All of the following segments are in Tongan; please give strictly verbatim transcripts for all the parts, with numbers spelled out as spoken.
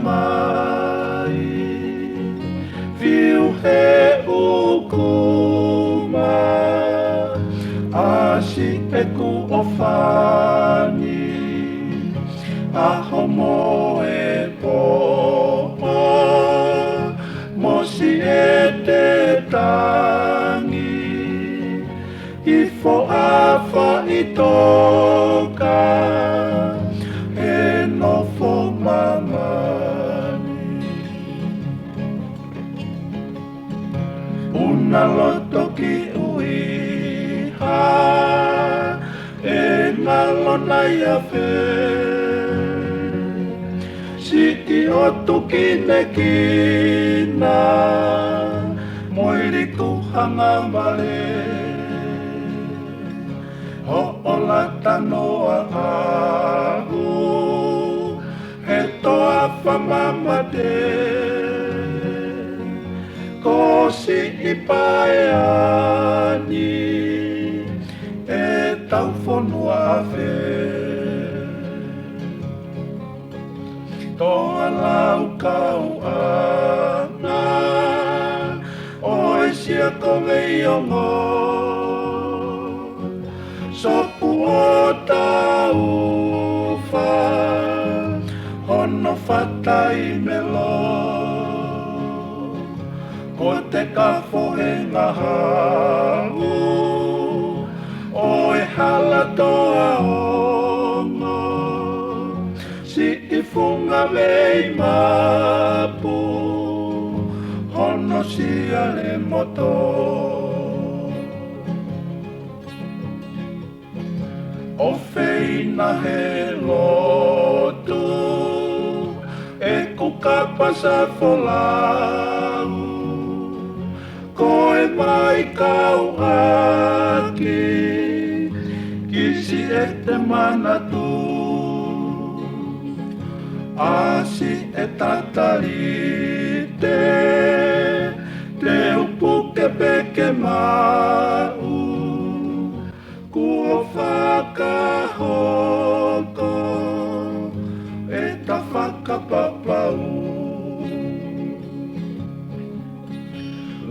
mai. Fiu he ʻukuma, ʻasi ʻeku ʻofani, ʻaho mo e pō, mosi ʻete tangi, ʻi he foʻi faʻitoka, he nofo māmani. ʻUna loto ki ʻuiha, ʻe ngalo nai afe. Siʻi ʻotu kinekina, mo e liku hangamale. Hoʻo lata noa ʻaʻau, he toafa mamate. Ko siʻi paeani, ʻetau fonua afe. Toa lau kau ʻana, ʻo e sia ko Veiongo. Sopu ʻo taufa, hono fatai melo. Ko te kafo he ngahau, ʻo e hala toa ongo. Siʻi funga vei mapu, hono sia le moto. ʻOfeina he lotu, ʻeku kapa sa folau. Ko e mai kau ʻaki, kisi ʻete manatu. ʻAsi e tatalite, te u puke pē ke maʻu. Kuo fakahoko ʻeta fakapapau.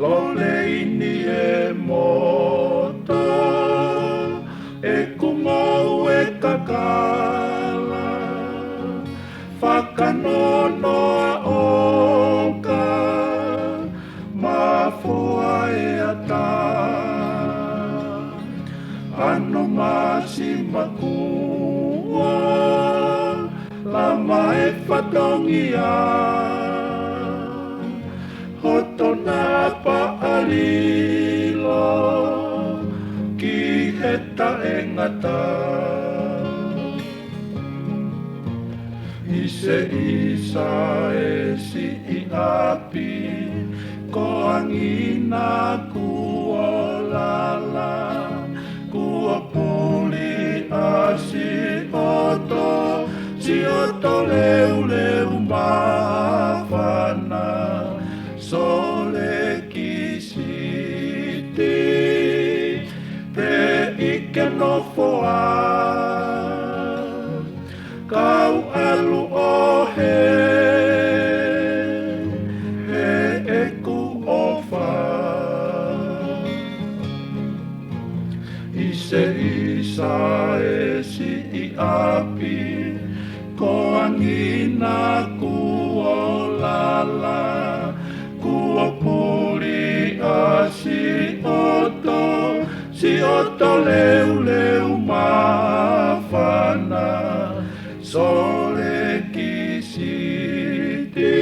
Lole ini e moto, ʻeku ngoue kakala. Fakanonoa ʻoka, mafua e ata. Ano masi makua, lama e fatongia. Hoto na paʻalilo, ki he taʻengata. ʻIseʻisa e siʻi ʻapi, ko angina kuo lala, kuo puli ʻa siʻoto, siʻoto leuleu māfana, Sole ki Siti, pe ʻi ke nofoa. Kau ʻalu ʻo he, he ʻeku ʻofa. ʻIseʻisa e siʻi ʻapi, ko angina kuo lala, kuo puli ʻa siʻoto, siʻoto leuleu māfana, Sole ki Siti,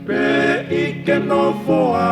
pe ʻi ke nofoa.